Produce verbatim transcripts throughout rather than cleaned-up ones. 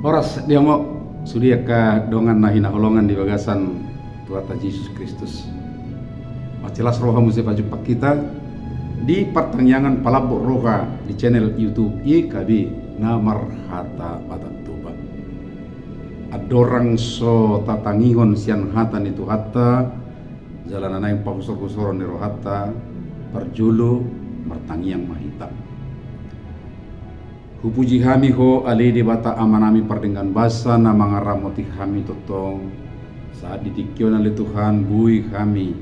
Horas di hamu sude angka dongan na hinaholongan di bagasan Tuhanta Jesus Kristus. Mansai las roha muse pajumpang hita di partangiangan Palambok Roha di channel YouTube Y K B na marhata Batak Toba. Andorang so tatangihon sian hata ni Tuhanta, jala na naeng pahusorhusoron ni rohanta, parjolo martangiang ma hita. Hupuji hami Ho ale Debata Amanami pardenggan basa na mangaramoti hami tongtong. Sahat di tingki on ale Tuhan, boi hami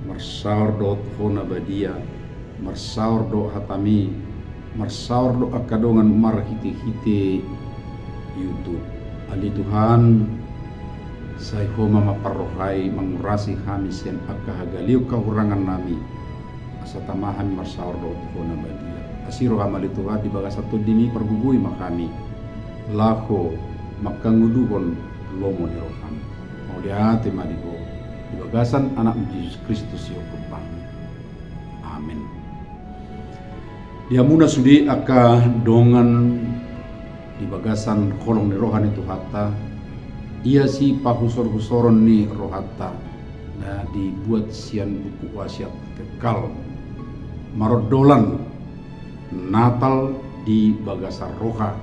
marsaor dohot Ho na badia, marsaor dohot hatami, marsaor dohot angka dongan marhitehite YouTube. Ale Tuhan, sai Ho ma mamparrohai, mangurasi hami sian angka hagaleon hahurangannami. Asa tama hami marsaor dohot Ho na badia. Asi roham ale Tuhan, di bagasan tondimi pargogoi ma hami laho mangkangoluhon lomo ni roham. Mauliate ma di Ho, di bagasan Anakmu Jesus Kristus ihophop hami. Amen. Di hamuna sude angka dongan di bagasan holong ni roha ni Tuhanta, ia sipahusorhusoron ni rohanta na dibuat sian buku wasiat kekal, marondolan Natal di bagasan roha,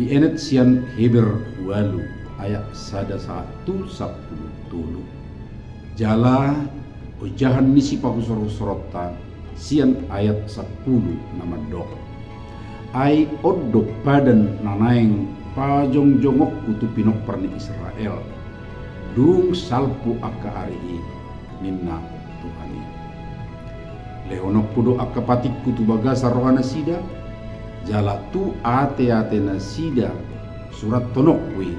dienet sian Heber ualu ayat sada sahat tu sampulu tolu. Jala ojahan ni sipahusorhusoronta sian ayat sampulu na mandok: Ai on do padan na naeng pajongjongonku tu pinompar ni Israel, dung salpu angka ari i, ninna Tuhan i. Lehononku do angka patikku tu bagasan rohanasida, jala tu ateatenasida surathononku i.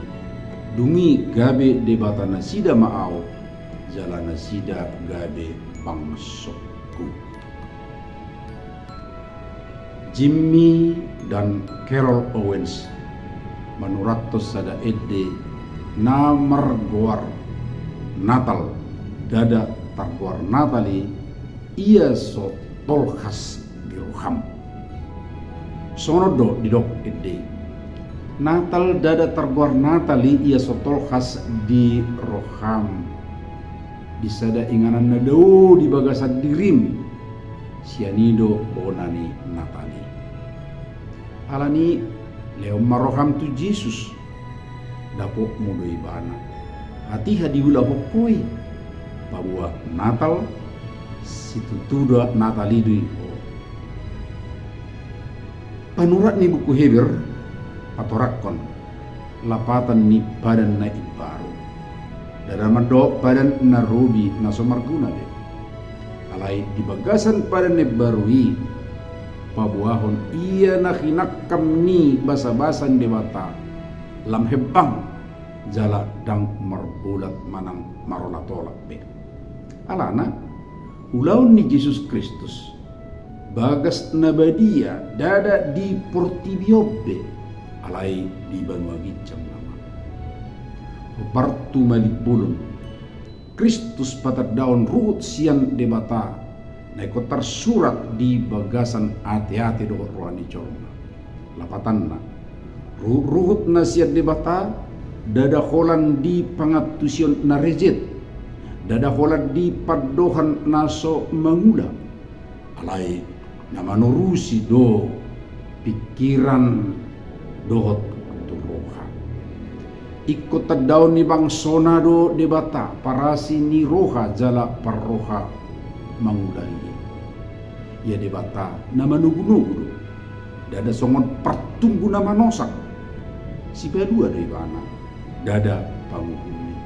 Dung i gabe Debatanasida ma Ahu, jala nasida gabe bangsongku. Jimmy dan Carol Owens manurathon sada ende na margoar Natal, ndada targoar Natal i, ia so tolhas di roham. Songon on do didok ende i: Natal ndada targoar Natal i, ia so tolhas di roham. Di sada inganan na dao di bagasan dirim, sian i do bona ni Natal i. Alani i, lehon ma roham tu Jesus, dapotmu do Ibana. Hatiha diulahon ho i, paboa Natal, situtu do Natal i do i ho. Panurat ni buku Heber patorangkon lapatan ni padan na imbaru. Ndada mandok padan na robi na so marguna be. Alai di bagasan padan na imbaru i, paboahon ia na hinangkam ni basabasa ni Debata, lam hembang, jala ndang marbolat manang marolaolat be. Alana, ulaon ni Jesus Kristus, bagas na badia ndada di portibi on be, alai di banua ginjang nama. Partumalin bolon, Kristus patandaon ruhut sian Debata, na ingkon tarsurat di bagasan ateate dohot roha ni jolma. Lapatanna, ruhutruhut na sian Debata, ndada holan di pangantusion na rejet, ndada holan di pandohan na so mangula. Alai na manorusi do pingkiran dohot tu roha. Ingkon tandaon ni bangsona do Debata, parasi ni roha jala parroha mangula i. Ia Debata na manogunogu do, ndada songon partunggu na manosak. Sipalua do Ibana, ndada panguhumi.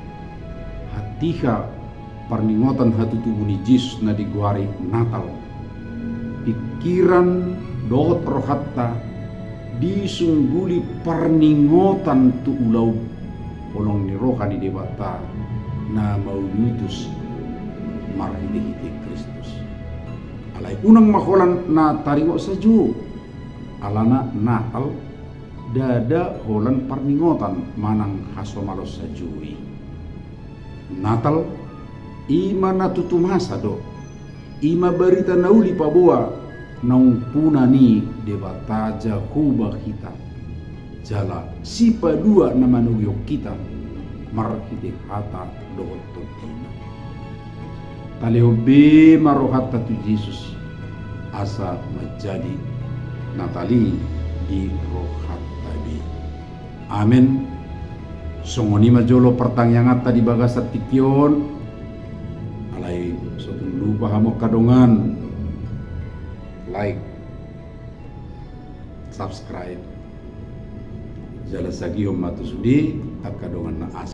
Hatiha parningotan hatutubu ni Jesus na digoari Natal, pingkiran dohot rohanta disungguli parningotan tu ulaon holong ni roha ni Debata na mauliutus marhitehite Kristus. Alai unang ma holan na taringot sajo, alana Natal ndada holan parningotan manang hasomalon sajo i. Natal i ma na tutu masa do, i ma barita na uli paboa naung puna ni Debata Jahowa hita. jala sipalua na manogihon hita marhite hata dohot tondina. Talehon be ma rohanta tu Jesus, asa manjadi Natal i di rohanta be. Amen. Songon i ma jolo partangianganta di bagasan tingki on. Alai so tung lupa hamu angka dongan, like, subscribe, jala sagihon ma tu sude angka dongan na asing.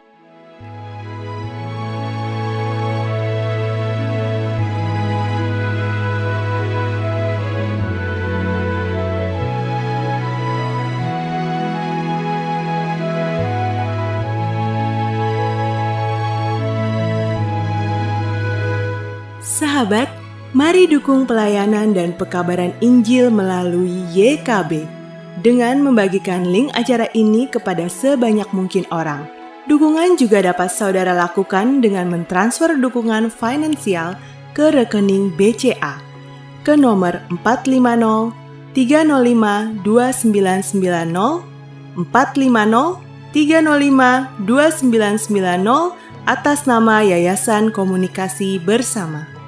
Sahabat, mari dukung pelayanan dan pekabaran Injil melalui Y K B dengan membagikan link acara ini kepada sebanyak mungkin orang. Dukungan juga dapat saudara lakukan dengan mentransfer dukungan finansial ke rekening B C A ke nomor empat lima nol tiga nol lima dua sembilan sembilan nol, empat lima nol tiga nol lima dua sembilan sembilan nol, atas nama Yayasan Komunikasi Bersama.